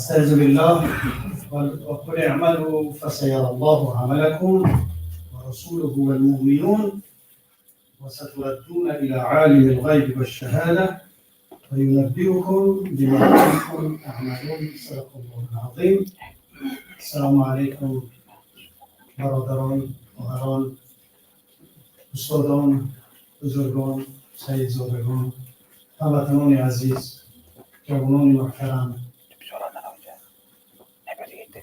أستعيذ بالله. وقل اعملوا فسيرى الله عملكم ورسوله والمؤمنون وستردون إلى عالم الغيب والشهادة وينبئكم بما كنتم تعملون. صدق الله العظيم. السلام علیکم برادران، خواهران، استادان، بزرگان، سیدزادگان، هموطنان عزیز، جوانان محترم.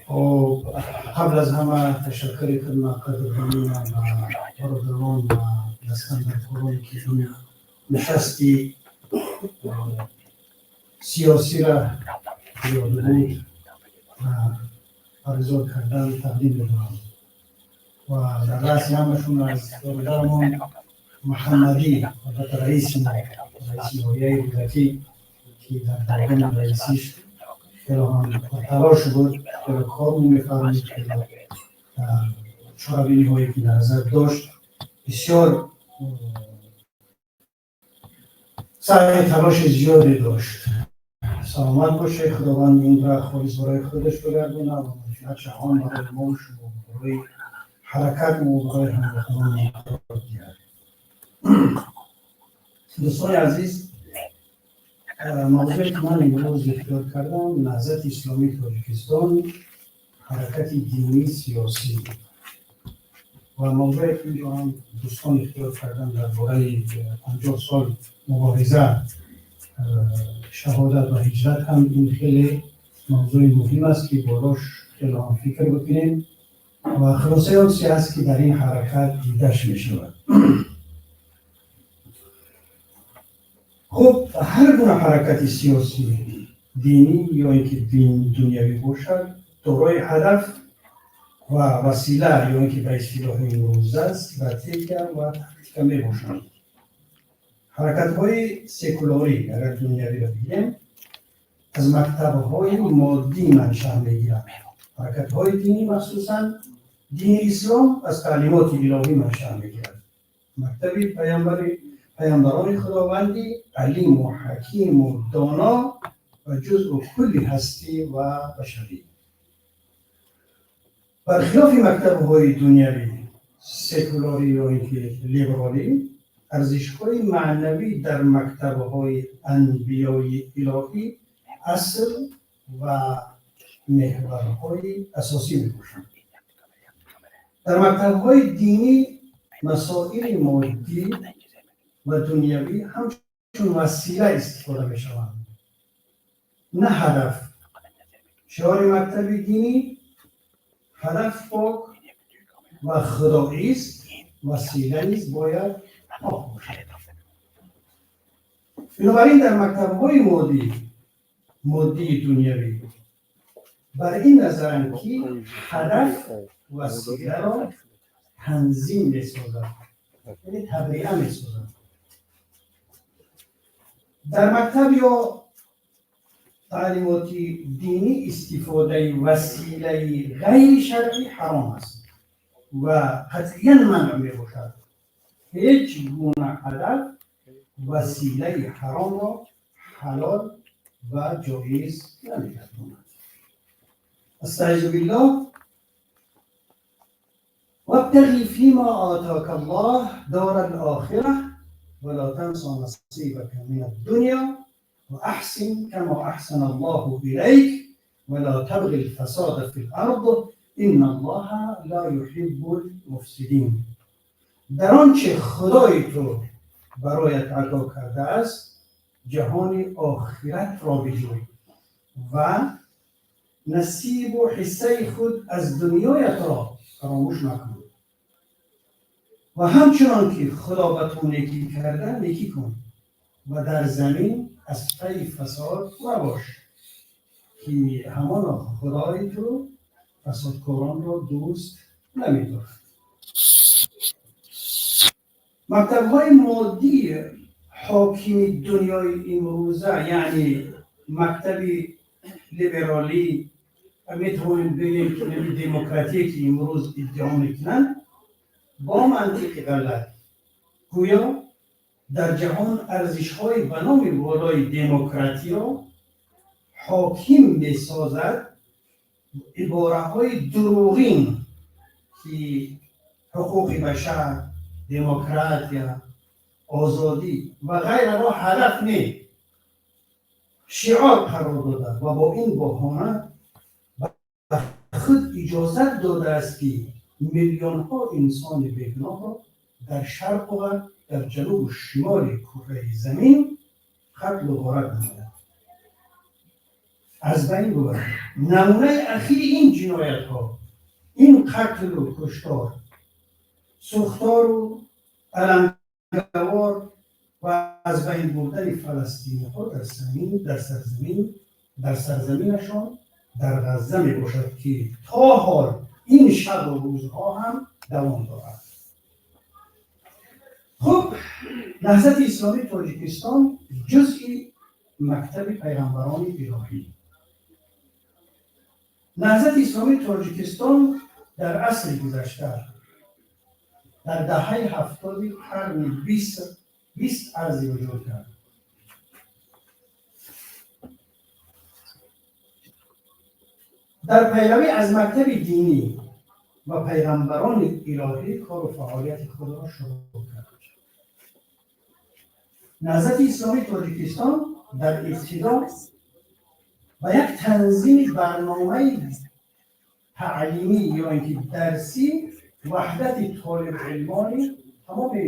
خب، قبل از همه تشکر خدمت قدردانی و برادران و دست‌اندرکاران که این نشستی سیاسی را یاد بود و برگزار کردن تقدیم می‌دارم و در رأس همشون از برادرمان محمدی، البته رئیس ما، رئیس ناحیه رودکی که در دوران رئیسیش خیلی هم تلاش بود، خیلی کار می‌فرمود، خیلی چاره‌بینی هایی که در نظر داشت بسیار سعی تلاش زیادی داشت. سلامت باشه، خداوند این را خالص برای خودش بگردونه و منفعت جهان برای ما و شما، برای حرکت ما و برای هموطنان ما دیگر. دوستان عزیز، موضوعی که من امروز اختیار کردم نهضت اسلامی تاجیکستان، حرکت دینی سیاسی و موضوعی که اینجا هم دوستان اختیار کردن درباره 50 سال مبارزه، شهادت و هجرت هم این خیلی موضوع مهم است که بالاش خیلی هم فکر بکنیم و خلاصه آن چیزی است که در این حرکت دیدش می شود. خب، هر گونه حرکت سیاسی، دینی یا اینکه دین دنیوی باشد دارای هدف و وسیله یا اینکه به اصطلاح امروزه استراتژی و تاکتیک می باشند. حرکت‌های سکولاری اگر دنیوی را بگیریم از مکتب‌های مادی منشأ می‌گیرند. حرکت‌های دینی مخصوصاً دین اسلام از تعلیمات الهی منشأ می‌گیرد. مکتب پیامبران خداوندی علیم و حکیم و دانا و جزء کل هستی و بشری. برخلاف مکتب‌های دنیوی سکولاری یا اینکه لیبرالی، ارزش‌های معنوی در مکتب‌های انبیای الهی اصل و محورهای اساسی می‌باشند. در مکتب‌های دینی مسائل مادی و دنیوی همچون وسیله استفاده می‌شوند، نه هدف. شعار مکتب دینی هدف پاک و خدایی است، وسیله نیز باید پاک باشد. بنابراین در مکتب‌های مادی دنیوی بر این نظرند که هدف وسیله را تنظیم می‌سازد، یعنی تبریئه می‌سازد. در مکتب یا تعلیمات دینی استفاده وسیله غیر شرعی حرام است و قطعیاً منع می‌باشد. هیچ گونه هدف وسیله حرام را حلال و جایز نمی‌گرداند. استعیذ بالله. وابتغ فيما آتاك الله دار الآخرة ولا تنس نصيبك من الدنيا وأحسن كما أحسن الله إليك ولا تبغ الفساد في الأرض إن الله لا يحب المفسدين. در آنچه خدای تو برایت عطا کرده است جهان آخرت را بجوی و نصیب و حصه خود از دنیایت را فراموش مکن و همچنان که خدا به تو نیکی کرده نیکی کن و در زمین از پی فساد مباش که همانا خدای تو فسادکاران را دوست نمی‌دارد. مکتب‌های مادی حاکم دنیای امروزه، یعنی مکتب لیبرالی و میتوانیم بگیم که دموکراتی که امروز ادعا میکنند با منطق غلط، گویا در جهان ارزش‌های به نام والای دموکراتی را ҳоким месозад, ибораҳои дурӯғин ки ҳуқуқи башар, демократия, озодӣ ва ғайраро ҳадаф не, шиор қарор дода ва бо ин баҳона ба худ иҷозат додааст ки миллионҳо инсони бегуноҳро дар шарқу ғарб, дар ҷанубу шимоли кураи замин қатлу ғорат намояд, аз байн бубарад. Намунаи ахири ин ҷиноятҳо, ин қатлу куштор, сӯхтору алангавор ва аз байн бурдани фаластиниҳо дар сарзаминашон дар Ғазза мебошад ки то ҳол ин шабу рӯзҳо ҳам давом дорад. Хуб, Наҳзати Исломии Тоҷикистон ҷузъи мактаби пайғамбарони илоҳӣ. Наҳзати Исломии Тоҷикистон дар асри гузашта, дар даҳаи 70-и қарни 20 арзи вуҷуд кард. Дар пайравӣ аз мактаби динӣ ва пайғамбарони илоҳӣ кору фаъолияти худро шурӯъ кард. Наҳзати Исломии Тоҷикистон дар ибтидо ба як танзими барномаи таълимӣ ё ин ки дарсӣ ваҳдати толибилмони тамоми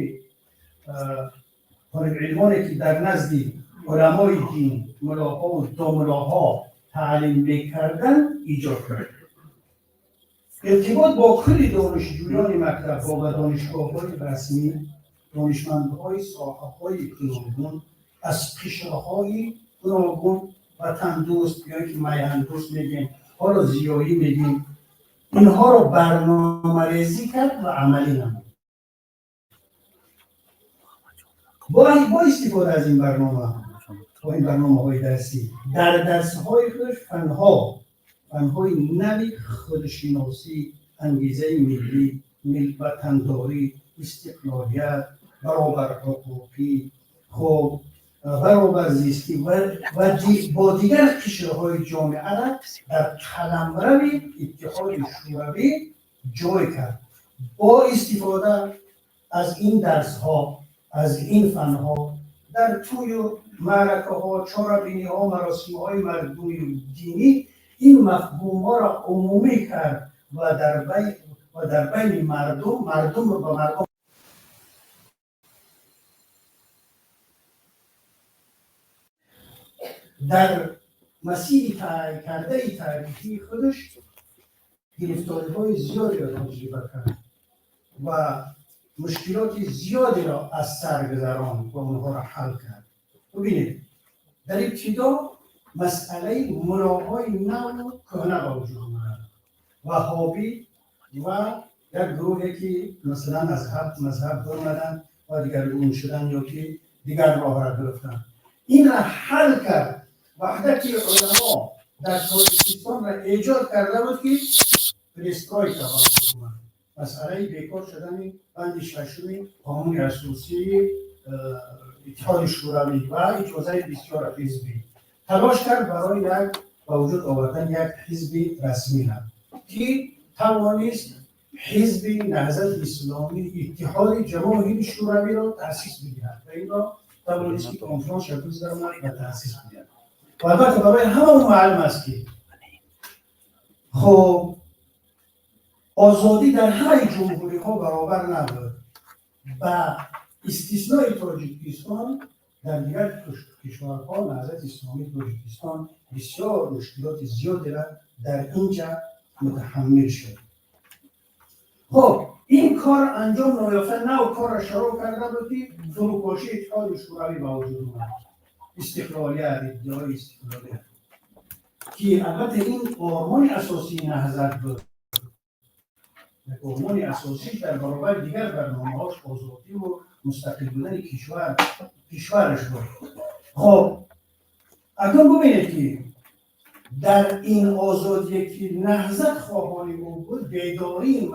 толибилмоне ки дар назди уламои дин, мулоҳо ва домулоҳо таълим мекарданд эҷод кард. Иртибот бо кулли донишҷӯёни мактабҳо ва донишгоҳҳои расмӣ, донишмандҳои соҳаҳои гуногун, аз қишрҳои гуногун, ватандӯст ё ки майҳандӯст мегӯем, ҳоло зиёӣ мегӯем, инҳоро барномарезӣ кард ва амалӣ намуд. Бо истифода аз ин барнома, бо ин барномаҳои дарсӣ, дар дарсҳои худ фанҳои нави худшиносӣ, ангезаи миллӣ, ватандорӣ, истиқлолият, баробарҳуқуқӣ, хуб, баробарзистӣ ва бо дигар қишрҳои ҷомеаро дар қаламрави Иттиҳоди Шӯравӣ ҷой кард. Бо истифода аз ин дарсҳо, аз ин фанҳо дар тӯю маъракаҳо, чорабиниҳо, маросимҳои мардумию динӣ ин мафҳумҳоро умумӣ кард ва дар байни мардум, мардумро ба мардум дар масири кардаи таърихии худаш гирифториҳои зиёдеро таҷриба кард ва мушкилоти зиёдеро аз сар гузаронд ва онҳоро ҳал кард. Бубинед, дар ибтидо масъалаи мулоҳои наву кӯҳна ба вуҷуд омад. Ваҳобӣ ва як гурӯҳе ки масалан аз мазҳаб баромаданд ва дигаргун шуданд ё ки дигар роҳро гирифтанд. Инро ҳал кард. Ваҳдати уламо дар Тоҷикистонро эҷод карда буд ки перестройка ба вуҷуд омад. Масъалаи бекор шудани банди шашуми қонуни асосии Иттиҳоди Шӯравӣ ва иҷозаи бисёр ҳизбӣ талош кард барои як ба вуҷуд овардани як ҳизби расмӣ ки тавонист ҳизби Наҳзати Исломӣ Иттиҳоди Ҷамоҳири Шӯравиро таъсис бидиҳад ва инро тавонист ки конфронсша гузаронад ва таъсис бидиҳад. Ва албатта барои ҳама маълум аст ки хуб озодӣ дар ҳамаи ҷумҳуриҳо баробар набуд. Ба истиснои Тоҷикистон дар дигар кишварҳо Наҳзати Исломии Тоҷикистон бисёр мушкилоти зиёдеро дар инҷа мутаҳаммил шуд. Хуб, ин кор анҷом ноёфта нав корро шурӯъ карда буд ки фурӯпошии Иттиҳоди Шӯравӣ ба вуҷуд омад. Истиқлолият, иддаои истиқлолият ки албатта ин ормони асосии наҳзат буд. Ормони асосӣ дар баробари дигар барномаҳош озодӣ ва мустақил будани кишвараш буд. Хуб, акнун бубинед ки дар ин озодие ки наҳзат хоҳони ӯ буд, бедории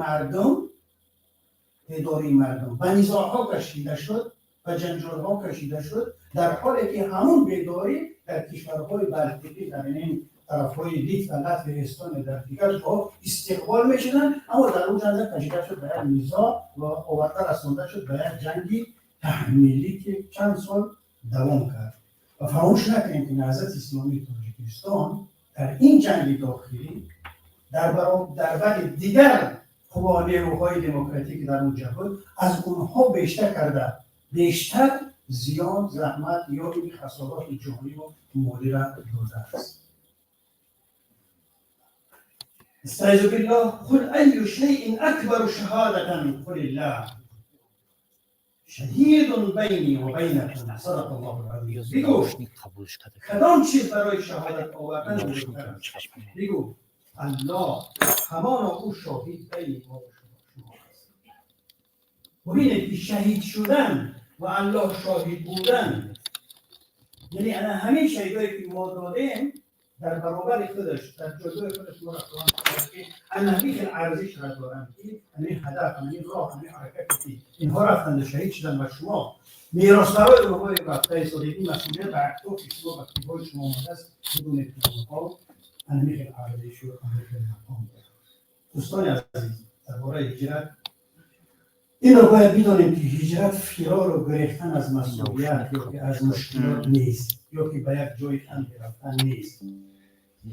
мардум ба низоъҳо кашида шуд, ба ҷанҷолҳо кашида шуд дар ҳоле ки ҳамон бедорӣ дар кишварҳои Балтиқӣ, дар ин тарафҳои Литва, Латвия, Эстония, дар дигар ҷоҳо истиқбол мешуданд, аммо дар он ҷанга кашида шуд ба як низоъ ва оварда расонда шуд ба як ҷанги таҳмилӣ, ки чанд сол давом кард. Ва фаромӯш накунем, ки Наҳзати Исломии Тоҷикистон дар ин ҷанги дохилӣ дар бари дигар қувва нерӯҳои демократӣ, ки дар он ҷо буд, аз онҳо бештар карда, бештар зиён, заҳмат ё ин хасороти ҷонӣ ва молиро додааст. استعذ بالله: قل أي شيء أكبر شهادة؟ قل الله شهید بینی و بینکم. صدق الله العظیم. بگو کدام چیز برای شهادت آوردن بزرگتر است؟ بگو الله، همانا او شاهد بین ما و شما است. ببینید که شهید شدن و الله شاهد بودن، یعنی همین شهیدایی که ما دادیم در برابر خودش، در جلوی خودش ما را که همین ارزش را دارن که همین هدف، همین راه، همین حرکتی که اینها رفتند شهید شدن و شما میراث‌برای اونها رفته ایستادید، مسئولیت بر اکتاف شما و کیفای شما آمده است. بدونید که اونها همین ارزش و همین مقام دارند. دوستان عزیز، درباره هجرت این رو باید بدانیم که هجرت فرار و گریختن از مسئولیت یا که از مشکلات نیست، یا که به یک جای تنگ رفتن نیست.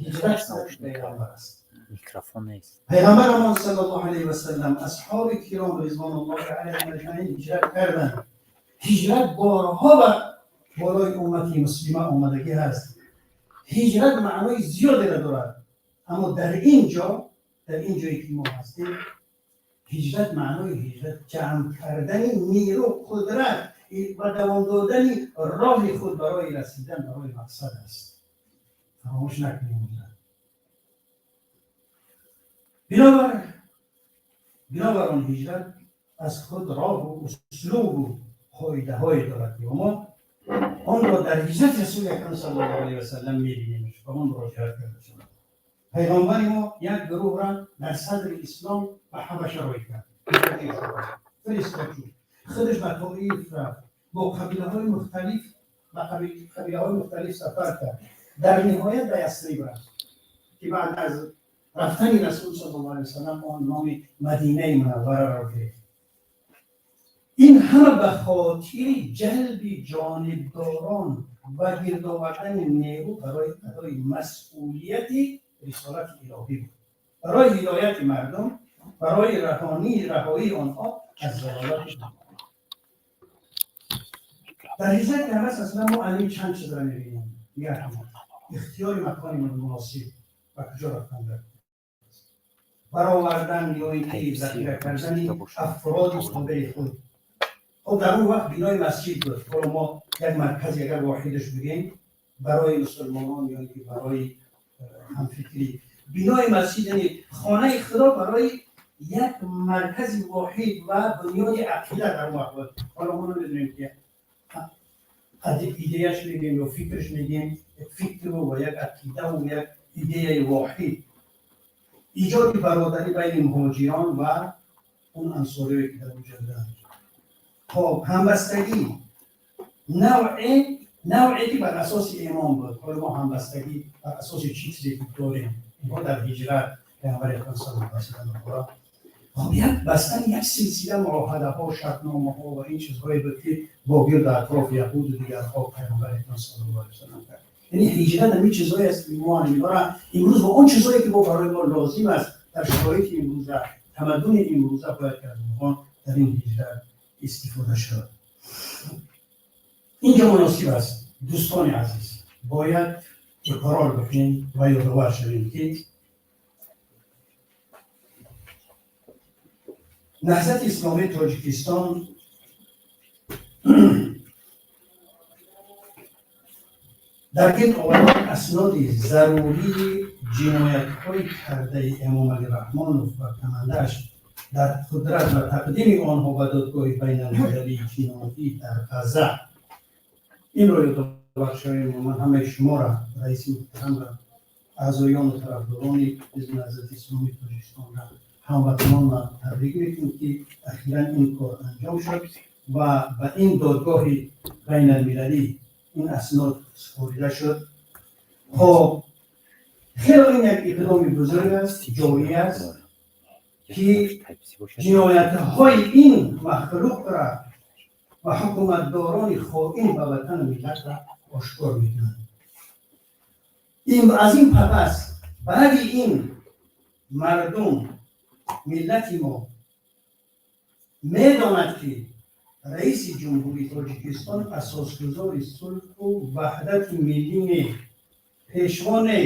هجرت سر پیغمبر است. میکروفون نیست. پیغمبرمان صلی الله علیه و سلم، اصحاب کرام رضوان الله علیهم اجمعین هجرت کردند. هجرت بارها و بالای امت مسلمه آمدگی هست. هجرت معنای زیادی را دارد، اما در اینجا، در این جایی که ما هستیم، هجرت معنای هجرت جمع کردن نیرو، قدرت و دوام دادن راه خود برای رسیدن برای مقصد است. فراموش نکنیم. بنابر آن هجرت از خود راه و اسلوب و قاعده های دارد که ما آن را در هجرت رسول اکرم صلی الله علیه و سلم می‌بینیم و آن مراجعت کرده شد. پیغمبر ما یک گروه را در صدر اسلام به حبشه روی کرد، فرستاد شد، خودش به طائف رفت، با قبیله های مختلف به قبیله های مختلف سفر کرد، در نهایت به یثرب رفت که بعد از رفتن رسول صلی الله علیه و سلم آن نام مدینه منوره را گرفت. این همه به خاطر جلب جانبداران و گرد آوردن نیرو برای ادای مسئولیت رسالت الهی بود، برای هدایت مردم، برای رهایی آنها از ضلالت. در هجرت که اصلا ما الان چند چیز را می‌بینیم. یک، اختیار مکان مناسب و کجا رفتن در برآوردن یا اینکه ذخیره کردن افراد تابع خود. خب در اون وقت بنای مسجد بود. حالا ما یک مرکز اگر واحدش بگیم برای مسلمانان یا اینکه برای همفکری، بنای مسجد یعنی خانه خدا برای یک مرکز واحد و بنیاد عقیده در اون وقت بود. حالا ما نمی‌دونیم که ایدهش میگیم یا فکرش میگیم، یک فکر و یک عقیده و یک ایده واحد، ایجاد برادری بین مهاجران و اون انصاری که در اونجا بودند. خب همبستگی نوعی که بر اساس ایمان بود. حالا ما همبستگی بر اساس چی چیزی که داریم اینها در هجرت پیامبر اکرم صلی الله علیه و سلم، خب یک بستن یک سلسله معاهده ها، شرطنامه ها و این چیزهایی بود که با گرد اطراف یهود و دیگرها پیامبر اکرم صلی الله علیه و سلم کرد. یعنی هجرت همین چیزهایی است که ما اینها امروز و آن چیزهایی که با برای ما لازم است در شرایط امروزه، تمدن امروزه، باید که از اونها در این هجرت استفاده شود. اینجا مناسب است دوستان عزیز، باید اقرار بکنیم و یادآور شویم که نهضت اسلامی تاجیکستان در گرد آوردن اسناد ضروری جنایت‌های کرده امام علی رحمانوف و کمندش در قدرت و تقدیم آنها به دادگاه بین‌المللی جنایی در غزه. این را یادآور شویم. من همه شما را، رئیس محترم را، اعضایان و طرفداران حزب نهضت اسلامی تاجیکستان را، هموطنان را تبریک می‌کنیم که اخیراً این کار انجام شد و به این دادگاه بین‌المللی Ин аснод супорида шуд. Хоб, хеле ин як иқдоми бузург аст, ҷорӣ аст, ки ҷиноятҳои ин махлуқра ва ҳукуматдорони хоин ба ватану миллатра ошкор мекунанд. Аз ин пас, баъди ин, мардум, миллати мо медонад, ки раиси Ҷумҳурии Тоҷикистон асосгузори сулҳу ваҳдати миллӣ не, пешво не,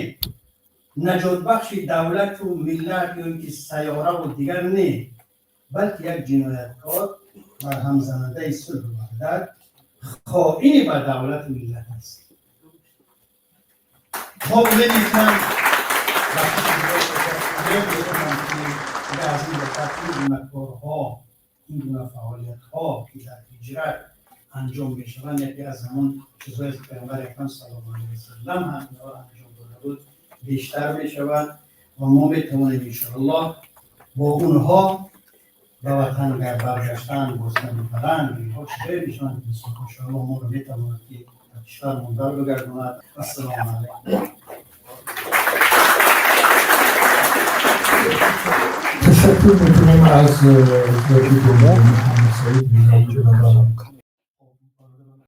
наҷотбахши давлату миллат ё ин ки сайёраву дигар не, балки як ҷинояткор, барҳамзанандаи сулҳу ваҳдат, хоини ба давлату миллат аст. Мо умед мекунам, аз ин ба ин гуна корҳо, ин гуна фаъолиятҳо, ки дар ҳиҷрат анҷом мешаванд, яке аз ҳамон чизҳое ки Паёмбари акрам саллаллоҳу алайҳи васаллам ҳам инҳоро анҷом дода буд, бештар мешавад ва мо метавонем, иншоаллоҳ, бо онҳо ба ватан баргаштан, бо баланд инҳо чизҳое мешаванд, ки иншоаллоҳ моро метавонад, ки ба кишвармон барбигардонад. Ассалому алайкум. Ташаккур мекунем аз